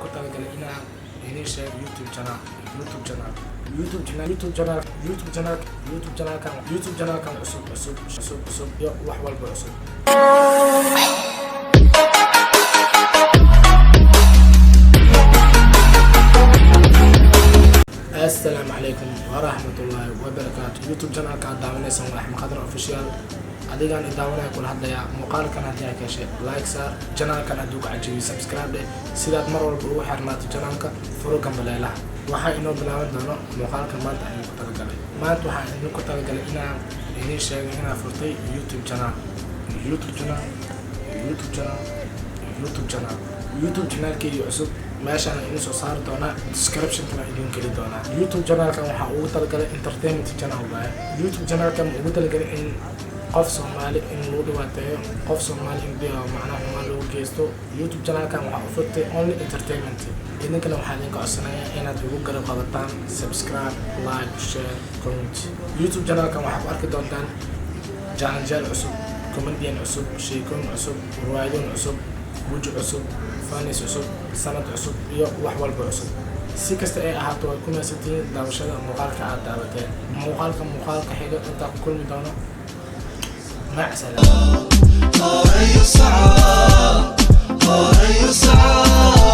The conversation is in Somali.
idinku talagalay inaan idiin sheego YouTube channel, YouTube channel, YouTube channel, YouTube channel, YouTube channel, YouTube channelkan, YouTube channelkan cusub, cusub, cusub, cusub iyo wax walba cusub. Assalaamu calaykum waraxmatullaahi wabarakaatu. YouTube channelka aad daawanaysaan waa Axmed Khadar Official. Adigaan i daawanaya kula hadlayaa. Muuqaalkan haddii aad ka heshay, like saar. Channelkan hadduu ku cajabiyey, subscribe dheh sidaad mar walba ugu xirnaato channelka. Furo gambaleelaha. Waxaa inoo bilaaban doono muuqaalka maanta aan idinku talagalay. Maanta waxaan idinku talagalay inaan idiin sheego inaan furtay YouTube channel, YouTube channel, YouTube channel, YouTube channel, YouTube channelkeygii cusub. Meeshaan idin soo saari doonaa, descriptionkana idin geli doonaa. YouTube channelkan waxaa ugu talagalay entertainment channel waaye. YouTube channelkan ugu talagalay in qof Soomaali in lagu dhibaateeyo, qof Soomaali in macnaha xumaan loogu geysto. YouTube channelkan waxaa u furtay only entertainment. Idinkana waxaa idinka codsanayaa inaad igu garab qabataan subscribe, like, share, comment. YouTube channelkan waxaa ku arki doontaan challenge cusub, comedian cusub, sheekooyin cusub, riwaayadooyin cusub, weji cusub, fanis cusub, sanad cusub iyo wax walba cusub. Si kasta ay ahaato, way ku mahadsantihiin daawashada muuqaalka aad daawateen. Muuqaalka muuqaalka xiga intaa ku kulmi doono, mac salaama. Horay u soco, horay u soco.